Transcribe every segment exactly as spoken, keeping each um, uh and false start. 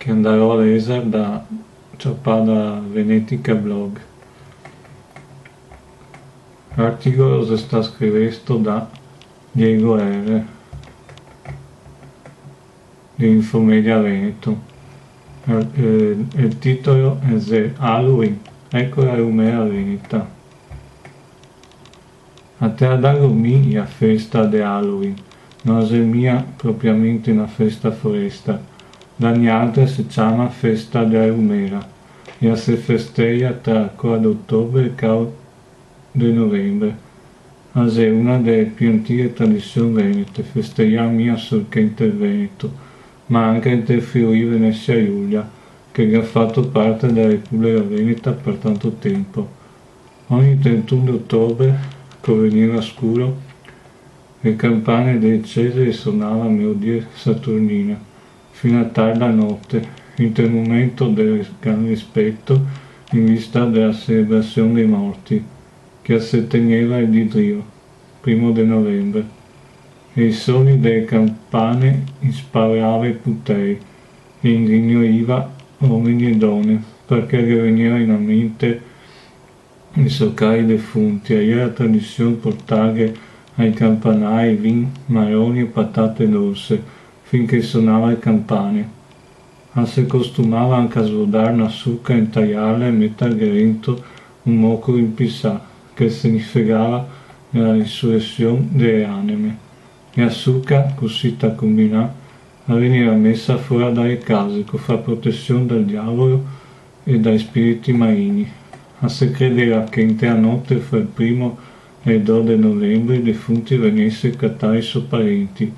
che andarò a lezer da ciapà da Venetica Blog. L'articolo xe stà scrivesto da Diego R de Infomedia Veneto. Eh, el titolo xe Halloween, eco la rumera veneta. A Teadago mi la festa de Halloween no xe mia propriamente na festa foresta. Da nialtre se ciama festa de la rumera e a se festeja tra coa d'otobre e cao de novembre. A xe una de le pì antiche tradision venete, festejà mia sol che inte el Veneto, ma anca inte el Friuli Venezia Giulia, che ga fato parte de la Republica Veneta par tanto tempo. Ogni trentun de otobre, co vegneva scuro, le campane de le cese le sonava a melodie saturnine, fin a tarda note, inte el momento del gran rispeto in vista de la celebrasion dei morti, che se tegneva el dì drio, primo de novembre, e i soni de le campane inspaurava i putei e ingrignoiva omeni e done, parché ghe vegneva in mente i so cari defunti. A iera tradision portarghe ai campanai vin, maroni e patate dorse, fin che sonava le campane. A se costumava anca svodar na suca, intaiarla e metarghe rento un mocolo inpisà, che significava la risurresion de le aneme. E la suca, cusita combinà, la vegneva mesa fora da le case, co far protesion dal diavolo e dai spiriti maligni. A se credeva che inte la note fra el primo e el do de novembre i defunti vegnese catà dai so parenti,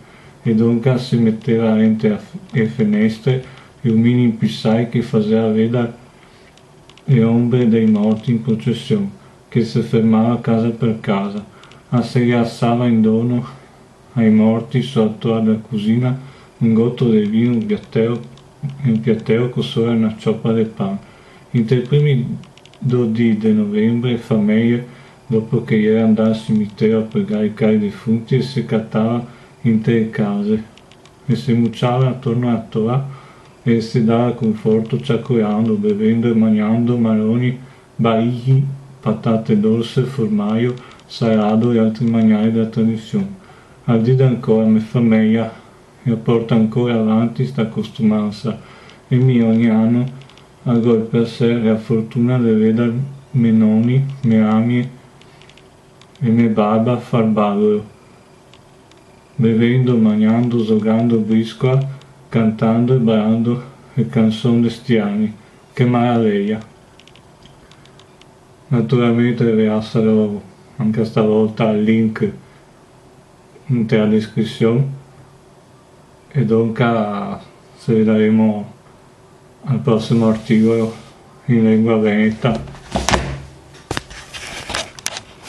e donca se meteva rente a f-, le fenestre lumini inpisai che faseva vedar le ombre dei morti in procesion, che se fermava casa par casa. A se riasava in dono ai morti, soto a la cusina, un goto de vin, un piateo, un piateo co sora na ciopa de pan. Inte i primi do dì de novembre, le fameje, dopo che iera andà al cimitero a pregar i cari defunti, se catava inte le case e se muciava atorno a la toa e se dava conforto ciacolando, bevendo e magnando maroni, barighi, patate dorse, formaio, salado e altri magnari dela tradision. Al dì d'ancora me fameja la porta ancora avanti sta costumansa, e mi ogni ano a go el piaser e la fortuna de vedar me noni, me amie e me barba far balolo, bevendo, magnando, zogando briscola, cantando e balando le canson de sti ani. Che maraveja! Naturalmente ve lasarò anca stavolta el link inte la descrision, e donca se vedaremo al prosimo articolo in lengua veneta.